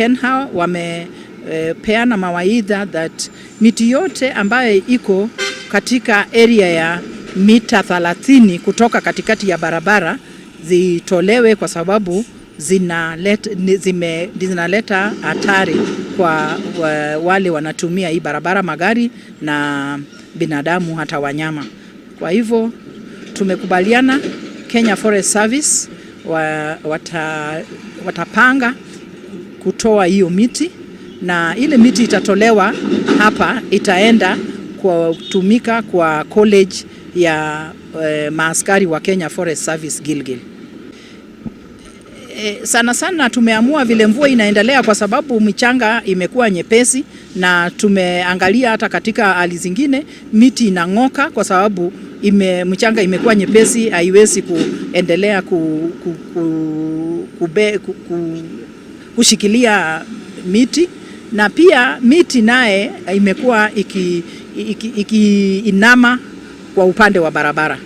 KeNHA wamepeana mawaidha that miti yote ambayo iko katika area ya mita 30 kutoka katikati ya barabara zitolewe kwa sababu zinaleta hatari kwa wale wanatumia hii barabara, magari na binadamu, hata wanyama. Kwa hivyo tumekubaliana Kenya Forest Service watapanga kutoa hiyo miti, na ile miti itatolewa hapa itaenda kutumika kwa college ya maaskari wa Kenya Forest Service Gilgil. Sana sana tumeamua vile mvua inaendelea, kwa sababu michanga imekuwa nyepesi, na tumeangalia hata katika hali zingine miti inang'oka kwa sababu mchanga imekuwa nyepesi, haiwezi kuendelea kushikilia miti, na pia miti naye imekuwa ikiinama iki kwa upande wa barabara.